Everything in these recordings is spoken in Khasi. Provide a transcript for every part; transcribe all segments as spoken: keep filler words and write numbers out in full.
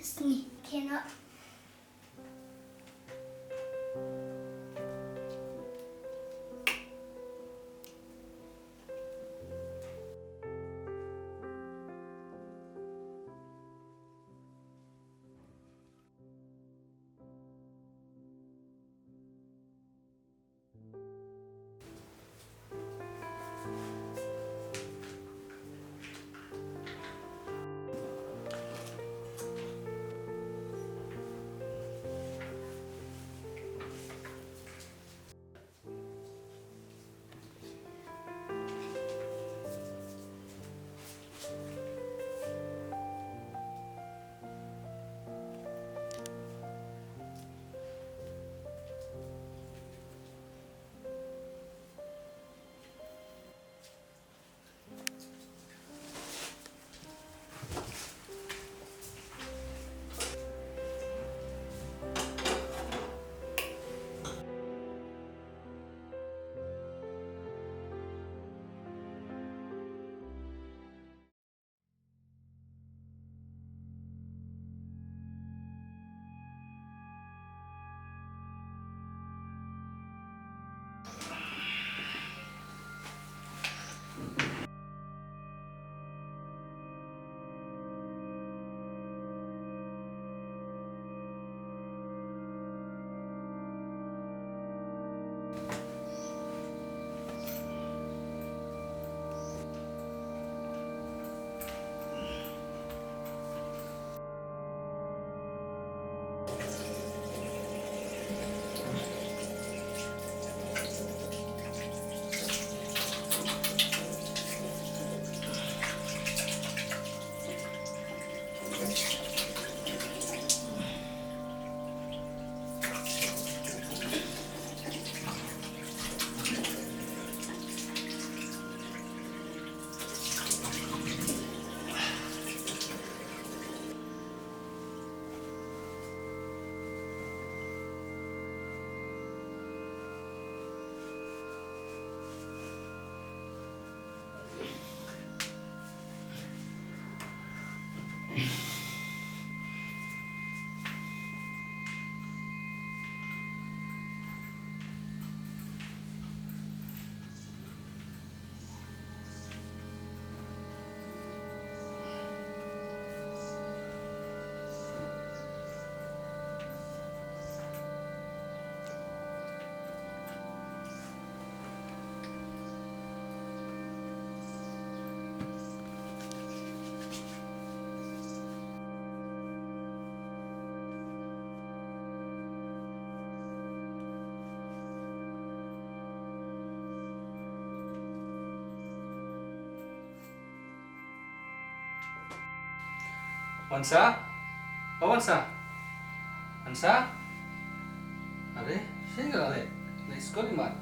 Sngi. Keno. Wansa? Oh, Wansa? Wansa? Are, shin ga le? Na skul mat.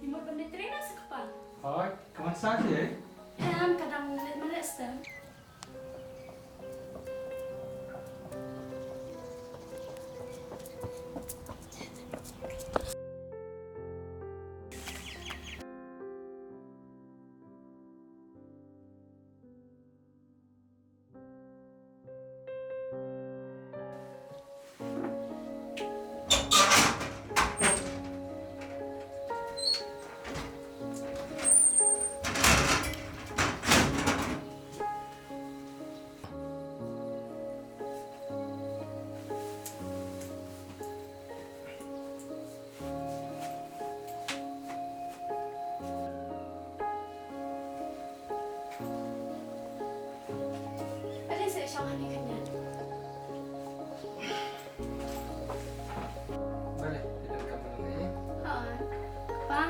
Ki mut ban leit trei na sa kpa? Hooid, ka Wansa shi eh? Em, ka dang leit mareh stem. Balei, phi donkam balei? Hooid. Pa,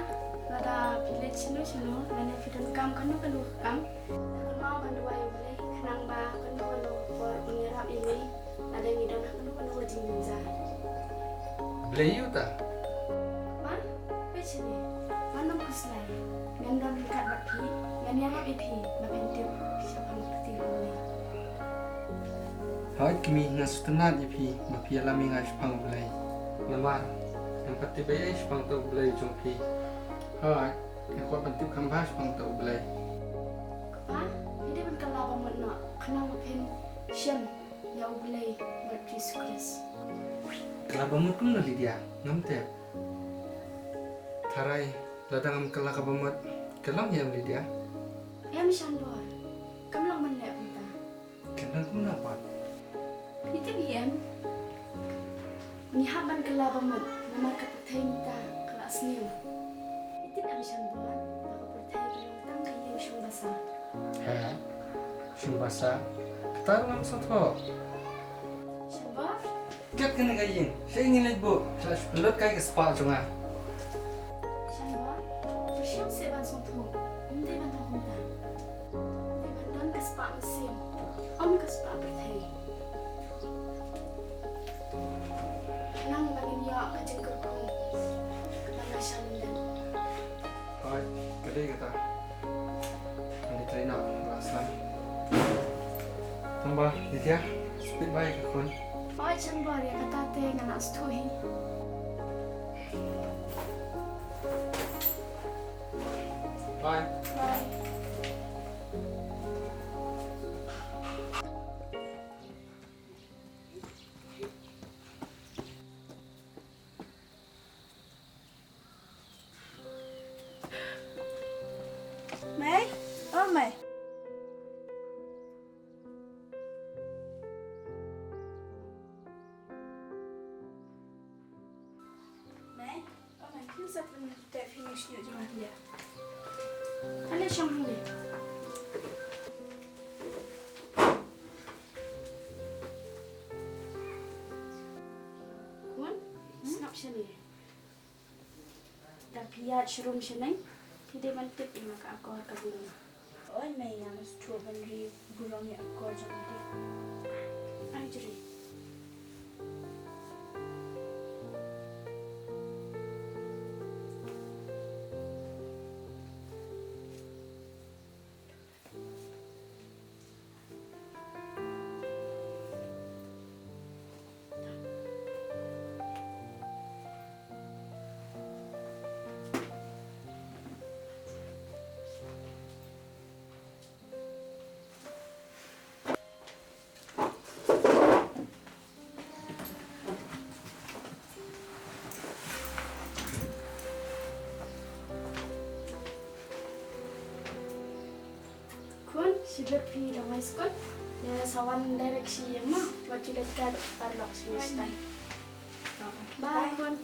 lada phi leit shano shano, lane phi donkam kano kano ka kam, kynmaw ban duwai ïa U Blei, khnang ba kano kano ka por un ïarap ïa me, lada ngi don ha kano kano ka jingjynjar. Blei ïa uta. Pa, peit shane, wan nym khuslai. Ngan don ryngkat bad phi, ngan Ïarap ïa phi ba phin tip shaphang ka ktien U Blei. Hooid kmie, nga sngewtynnat ïa phi ba phi ïalam ïa nga shaphang U Blei. Namar ngam pat tip ei ei shaphang uta U Blei jong phi. Hooid, nga kwah ban tip kham bha shaphang uta U Blei. Kpa, phi dei ban kylla ba mut noh khnang ba phin shem ïa U Blei bad Jisu Khrist. Kylla ba mut kumno Lydia? Ngam tip. Tharai lada ngam kylla ka ba mut, ka long hi em Lydia? Em Shanbor, kam long ban leh kumta. Ka long kumno pat? Phi tip hi em? Ngi hap ban kylla ba mut namar ka pyrthei mynta ka la sniew. Phi tip em Shanbor, ba ka pyrthei ka long tang ka ïing shongbasa. He? Shongbasa? Kata ruh ngam sngewthuh. Shanbor? Kat kane ka ïing, sha ïing leit buh, sha shu pynlut kai ka spah jong nga. Shanbor, to shem seh ban sngewthuh, ym dei ban long kumta. Ym dei ban don ka spah mynsiem, ym ka spah pyrthei. Nang ba ngin ïoh ka jingkyrkhu, ba nga shah lyndet. Hooid, ka dei kata. Ngan ïatrei noh, la slem. Tang ba, Lydia, speed bye ka khun. Hooid, Shanbor, ïa kata te nga la sngewthuh hi. Bye. Bye. Mei, oh Mei. Mei, oh Mei, kin sa pyntek phi ïa u shñiuh jong nga. Ale shong hangne. Khun, sngap shane. Da phi ïaid sharum shaneng, phi dei ban tip ïa nga ka akor ka burom. Oi mei, nga sngewthuh ban ri burom ïa akor jong phi. Ai jri. Khun, shi lut phi dang ai skul. Ïa sa wan direct shi ïing mo. Wat ju leit kat paralok shi stai. Bye khun.